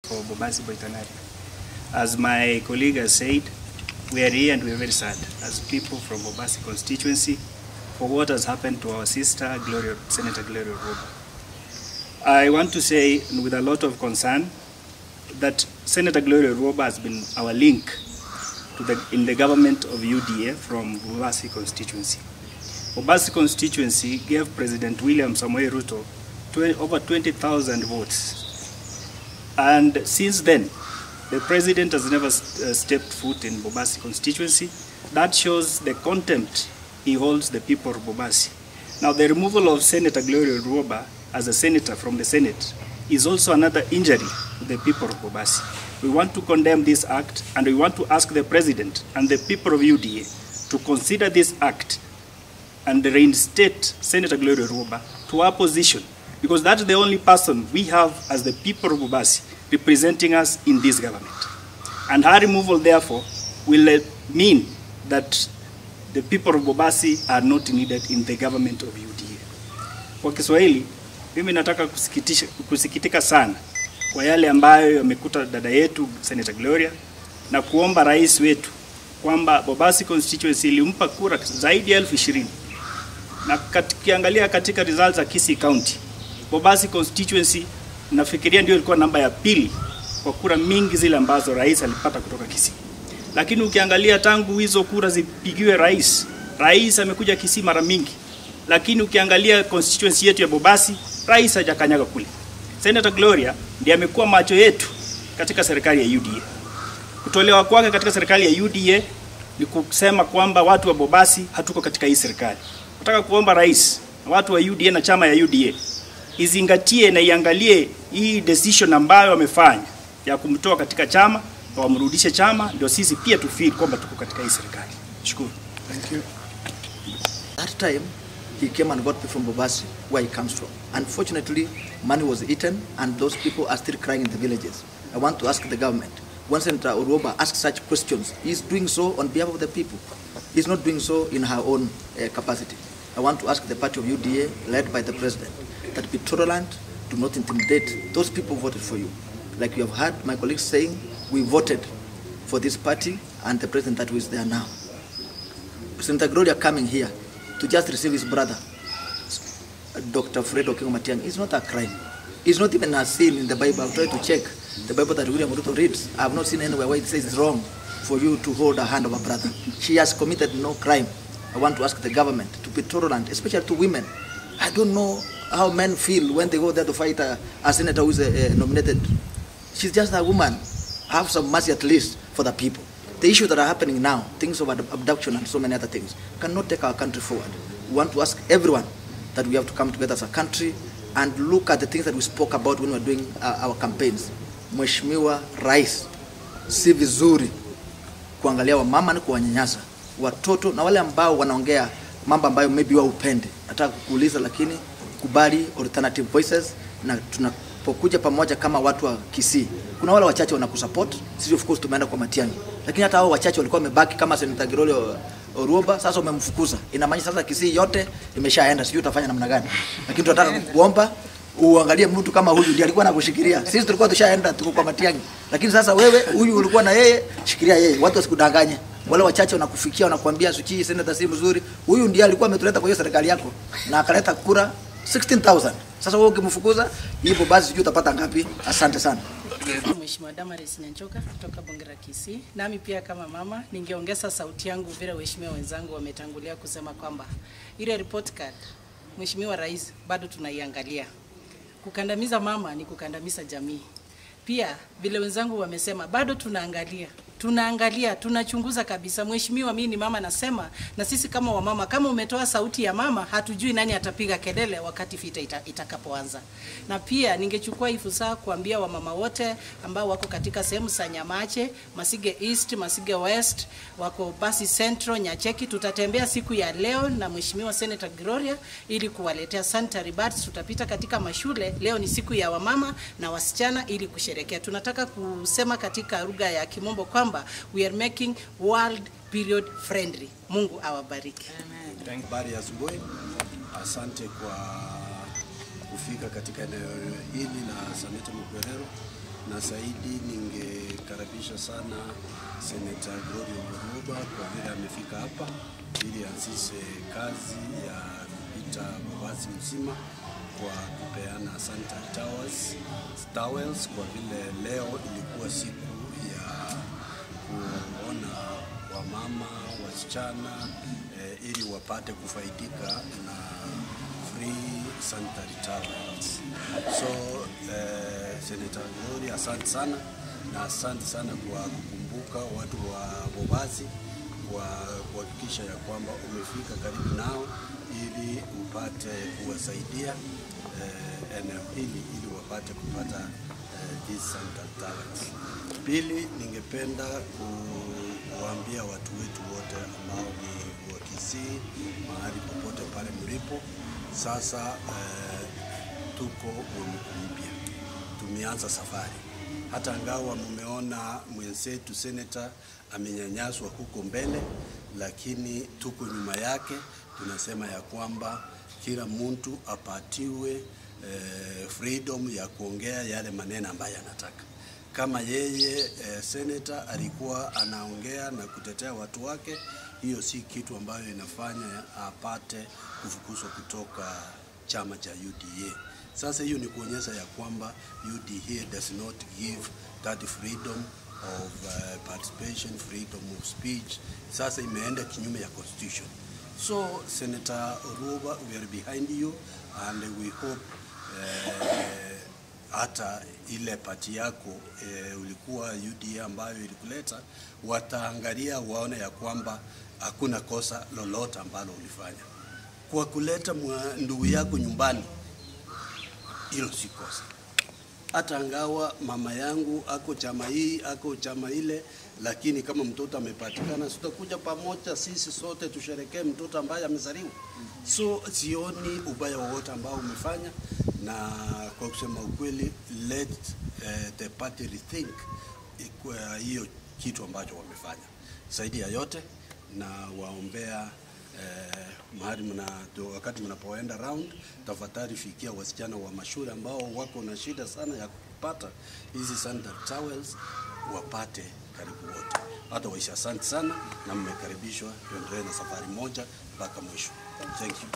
For Bobasi Boitanari. As my colleague has said, we are here and we are very sad as people from Bobasi constituency for what has happened to our sister, Gloria, Senator Gloria Orwoba. I want to say with a lot of concern that Senator Gloria Orwoba has been our link to in the government of UDA from Bobasi constituency. Bobasi constituency gave President William Samoei Ruto over 20,000 votes. And since then, the president has never stepped foot in Bobasi constituency. That shows the contempt he holds the people of Bobasi. Now, the removal of Senator Gloria Orwoba as a senator from the Senate is also another injury to the people of Bobasi. We want to condemn this act, and we want to ask the president and the people of UDA to consider this act and reinstate Senator Gloria Orwoba to our position, because that's the only person we have as the people of Bobasi representing us in this government. And her removal, therefore, will mean that the people of Bobasi are not needed in the government of UDA. Kwa Kiswahili, mimi nataka kusikitika sana kwa yale ambayo yamekuta dada yetu Senator Gloria, na kuomba rais wetu kwamba Bobasi constituency ilimpa kura zaidi ya 20,000. Na tukiangalia katika results za Kisii County, Bobasi constituency nafikiria ndio ilikuwa namba ya pili kwa kura mingi zile ambazo rais alipata kutoka Kisii. Lakini ukiangalia tangu hizo kura zipigiwe rais, rais amekuja Kisii mara mingi. Lakini ukiangalia constituency yetu ya Bobasi, rais hajakanyaga kule. Senator Gloria ndiye amekuwa macho yetu katika serikali ya UDA. Kutolewa kwake katika serikali ya UDA ni kusema kwamba watu wa Bobasi hatuko katika hii serikali. Nataka kuomba rais na watu wa UDA na chama ya UDA izingatie na iangalie hii decision ambayo wamefanya ya kumtoa katika chama na wamrudishe chama, ndio sisi pia tu feel kwamba tuko katika hii serikali. Shukuru. Thank you. That time he came and got people from Bobasi, where he comes from. Unfortunately, money was eaten and those people are still crying in the villages. I want to ask the government, when Senator Orwoba asks such questions, he's doing so on behalf of the people. He's not doing so in her own capacity. I want to ask the party of UDA, led by the president, that be tolerant, do not intimidate those people who voted for you. Like you have heard my colleagues saying, we voted for this party and the president that is there now. Senator Gloria coming here to just receive his brother, Dr. Fred Okengo Matiang'i, is not a crime. It's not even a sin in the Bible. I've tried to check the Bible that William Ruto reads. I have not seen anywhere where it says it's wrong for you to hold a hand of a brother. She has committed no crime. I want to ask the government to be tolerant, especially to women. I don't know how men feel when they go there to fight a senator who is nominated. She's just a woman. Have some mercy at least for the people. The issues that are happening now, things of abduction and so many other things, cannot take our country forward. We want to ask everyone that we have to come together as a country and look at the things that we spoke about when we were doing our campaigns. Mheshimiwa Rais, si vizuri kuangalia wamama na kuwanyanyasa watoto na wale ambao wanaongea mambo ambayo maybe wao upende. Nataka kukuuliza, lakini kubali alternative voices, na tunapokuja pamoja kama watu wa Kisii, kuna wale wachache wanakusupport. Sisi of course tumeenda kwa Matiang'i, lakini hata hao wachache walikuwa wamebaki kama Senator Gloria Orwoba, sasa umemfukuza. Inamaanisha sasa Kisii yote imeshaenda, sijui utafanya namna gani. Lakini tunataka kukuomba uangalie mtu kama huyu ndiye alikuwa anakushikilia. Sisi tulikuwa tushaenda, tuko kwa Matiang'i. Lakini sasa wewe huyu ulikuwa na yeye, shikilia yeye. Watu wasikudanganye. Wale wachache wanakufikia wanakuambia suchi senator si mzuri. Huyu ndiye alikuwa ametuleta kwa hiyo serikali yako na akaleta kura 16,000. Sasa wewe ukimfukuza hivyo basi sijui utapata ngapi. Asante sana. Mheshimiwa Damaris Nyanchoka kutoka Bunge la Kisii. Nami pia kama mama ningeongeza sauti yangu vile waheshimiwa wenzangu wametangulia kusema kwamba ile report card Mheshimiwa Rais bado tunaiangalia. Kukandamiza mama ni kukandamiza jamii. Pia vile wenzangu wamesema bado tunaangalia. Tunaangalia, tunachunguza kabisa. Mheshimiwa, mimi ni mama nasema, na sisi kama wamama, kama umetoa sauti ya mama, hatujui nani atapiga kelele wakati vita itakapoanza. Na pia ningechukua hii fursa kuambia wamama wote ambao wako katika sehemu za Nyamache, Masige East, Masige West, wako Basi Central, Nyacheki, tutatembea siku ya leo na Mheshimiwa Senator Gloria ili kuwaletea sanitary pads. Tutapita katika mashule. Leo ni siku ya wamama na wasichana ili kusherehekea. Tunataka kusema katika lugha ya Kimombo kwamba we are making world period friendly. Mungu awabariki. Amen. Habari ya asubuhi. Asante kwa kufika katika eneo hili na Seneta Mkwerero. Na zaidi ningekaribisha sana Senator Gloria Orwoba kwa vile amefika hapa ili anzishe kazi ya kupita Bobasi mzima kwa kupeana sanitary towels, kwa vile leo ilikuwa siku ya kuona wamama, wasichana ili wapate kufaidika na free sanitary towels. So Senator Gloria, asante sana, na asante sana kwa kukumbuka watu wa Bobasi, kwa kuhakikisha ya kwamba umefika karibu nao ili upate kuwasaidia eneo hili ili wapate kupata these sanitary towels. Pili, ningependa kuwaambia watu wetu wote ambao ni wa Kisii, mahali popote pale mlipo, sasa tuko mwamko mpya, tumeanza safari. Hata ingawa mumeona mwenzetu senator amenyanyaswa huko mbele, lakini tuko nyuma yake. Tunasema ya kwamba kila mtu apatiwe freedom ya kuongea yale maneno ambayo anataka. Kama yeye senator alikuwa anaongea na kutetea watu wake, hiyo si kitu ambayo inafanya apate kufukuzwa kutoka chama cha UDA. Sasa hiyo ni kuonyesha ya kwamba UDA does not give that freedom of participation, freedom of speech. Sasa imeenda kinyume ya constitution. So Senator Orwoba, we are behind you and we hope hata ile party yako ulikuwa UDA ambayo ilikuleta, wataangalia waone ya kwamba hakuna kosa lolote ambalo ulifanya. Kwa kuleta ndugu yako nyumbani, hilo si kosa. Hata ingawa mama yangu ako chama hii, ako chama ile, lakini kama mtoto amepatikana, tutakuja pamoja sisi sote tusherekee mtoto ambaye amezaliwa. So sioni ubaya wowote ambao umefanya, na kwa kusema ukweli, let the party rethink hiyo kitu ambacho wamefanya. Zaidi ya yote, na waombea mahali wakati mnapoenda round, tafadhali fikia wasichana wa mashule ambao wako na shida sana ya kupata hizi sanitary towels, wapate karibu wote. Hata waisha, asante sana na mmekaribishwa, tuendelee na safari moja mpaka mwisho. Thank you.